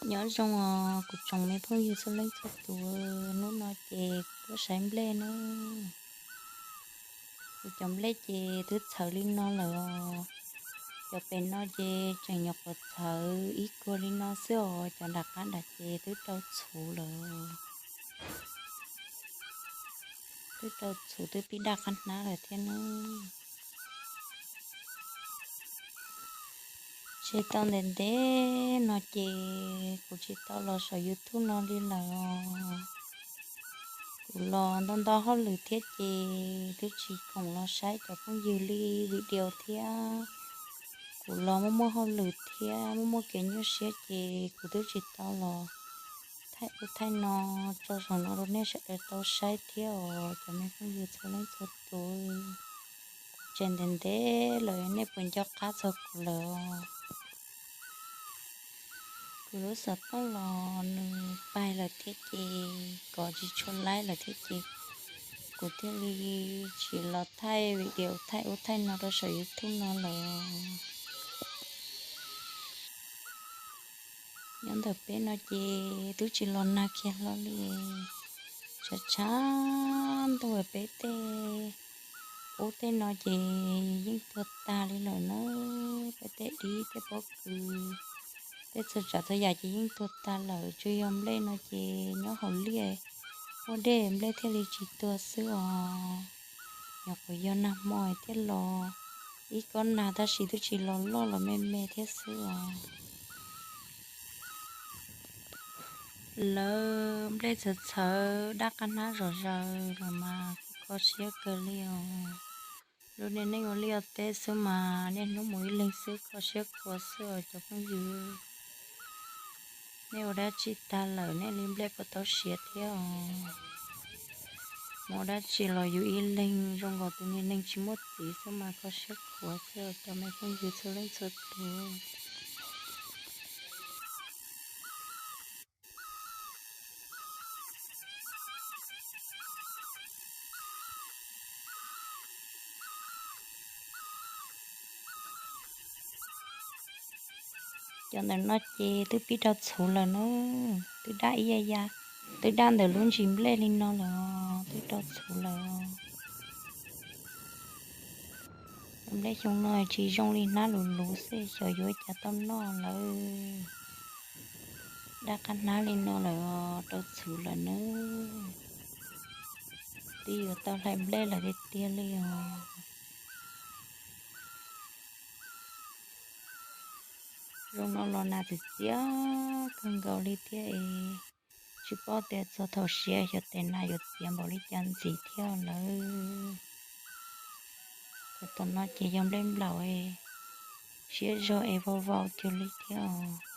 Nyob zoo os kuv tsoom me phooj ywg txhua leej txhua tus, hnub no ces kuv tuaj saib nplej na. Kuv cov nplej ces twb txhawv li no lawm os. Cov pem no ces tseem nyuam qhuav txhawv ib kuag li no xwb os, cov nram qab nram ces twb rau txhuv lawm. Twb rau txhuv twb pib daj qab hnab lawm thiab na. Tseg tau ntev ntev no ces kuv tsis tau los saum YouTube no li lawm os. Kuv los ntau ntau hauj lwm thiab ces twb tsis khoom los saib cov phooj ywg li video thiab. Kuv los muaj muaj hauj lwm thiab muaj muaj kev nyuaj siab ces kuv twb tsis tau los thaij ub thaij no tso saum no rau nej sawv daws tau saib thiab os cov me phooj ywg txhua leej txhua tus. Kuv tseg ntev ntev lawm nej puas nco qab txog kuv lawm os? Kuv lub xov tooj los nws paig lawm thiab ces kov tsis tshua laib lawm thiab ces kuv thiaj li tsis los thaij video thaij ub thaij no rau saum YouTube no lawm. Nyob ntawm peb no ces twb tsis los nag kiag hlo li. Tshav tshav ntuj peb tej ub tej no ces yeej tuag tag li lawm na. Peb tej dib tej pob kws tej txhua tsav txhua yam ces yeej tuag tag lawm, tsuas yog nplej no ces nyob hauv liaj muaj dej nplej thiaj li tsis tuag xwb os. Nyuam qhuav yog nag hmo thiaj los ib kob nag tab sis twb tsis los loj los me me thiab xwb os. Lawv nplej txhawv txhawv daj qab hnab zom zaws los mas kuj kho siab kawg li os. Lub niaj neej ua liaj ua teb xwb mas niaj hnub mus ib leeg xwb kho siab khuav xwb os cov phooj ywg. Nej ua dab tsi tag lawm nej li nplej puas tau siav thiab os? Mus ua dab tsi los yus ib leeg zoo nkaus tus niag neeg tsis muaj txiv xwb mas kho siab khuav xwb os cov me phooj ywg txhua leej txhua tus. Cov ntawm no ces twb pib rau txhuv lawm na, twb daj ib ya ya, twb daj ntawm lub ntsis nplej li no lawm os, twb rau txhuv lawm os. Cov nplej xyoo no tsis zoo li hnab luv luv xwb, xyov yuav cas tau noj lawm. Daj qab hnab li no lawm os, rau txhuv lawm na. Twb yuav tau hlais nplej lawm tiag tiag li os. Zoo no los nas txias txias kawg nkaus li thiab es tsis paub tias txog thaum siav xyov tes nas yuav txias npaum li cas ntxiv thiab lawm. Thaum tom no ces yog nplej nplaum es siab zog es vau vau cuag li thiab os.